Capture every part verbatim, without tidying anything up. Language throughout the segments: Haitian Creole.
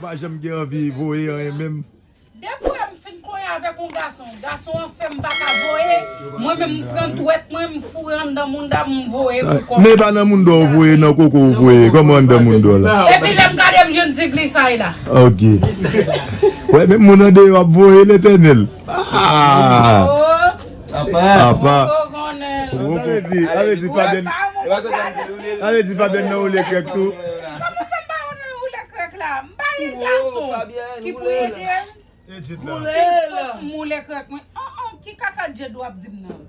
Pa janm gen anvi voye anyen menm. Depi w wè m fin konyen avèk yon gason, gason an fè m pa ka voye, mwen menm m pran dwèt mwen, m foure anndan mounda m, m voye pou kò m. Men pa nan mounda w voye, nan koko w voye, kòman anndan mounda w la? Epi lè m gade m jwenn ti glisay la. Ok. Wè, menm moun andeyò ap voye, Letènèl. Ah! Oh, Apa. Apa. Ou konnen. Sa vle di, sa vle di Fabienne, sa vle di Fabienne nan woule krèk tou. Kòman fè m pa woule krèk la? M pa gen gason ki pou ede m. Woule l. Fòk m woule krèk mwen. An, an, ki kaka Djed w ap di m nan?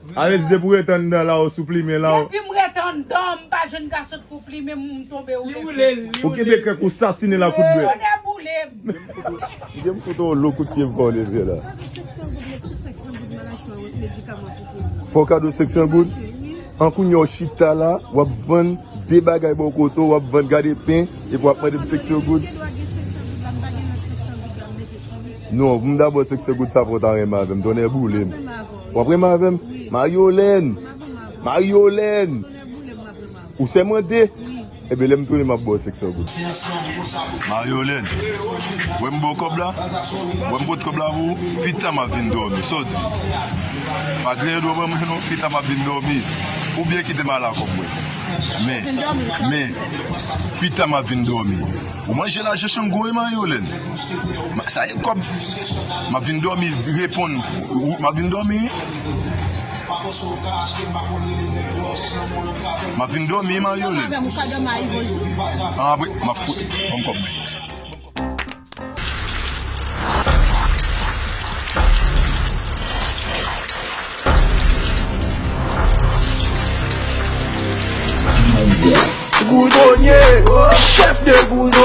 Sa vle di depi w ret anndan la, ou sou plimen la, ou. Depi m ret anndan, m pa jwenn gason pou plimen m, m tonbe woule krèk mwen. Ou kenbe krèk ou sasinen l a kout dwèt. Bonè boule m. Kite m fout yon lo kout pye m fè w leve la. Fè w kado senk san goud? An kounye a w chita la, w ap vann de bagay bò kote w, w ap vann gade pen, epi w ap mande m senk san goud? Non, pou m ta ba w senk san goud sa fò w ta renmen avè m, tonnè boule m. W ap renmen avè m? Mariolène! Mariolène! Ou sèmante? Ebyen, lè m tounen, m ap ba w senk san goud. Mariolène, wè m ba w kòb la? Wè m pot kòb la pou ou? Pita m ap vin dòmi. Sa w di? Pa griyen do ban mwen non, pita m ap vin dòmi. Oubyen kite m al a kòb mwen. Men, men, pita m ap vin dòmi. Ou manje lajan Chango wi, Mariolène. Ma-, sa e kòb. M ap vin dòmi, reponn. Ou, m ap vin dòmi. M ap vin dòmi, Mariolène. An, apre, m ap fout. Ban m kòb mwen. Goudonye, chèf de goudonye.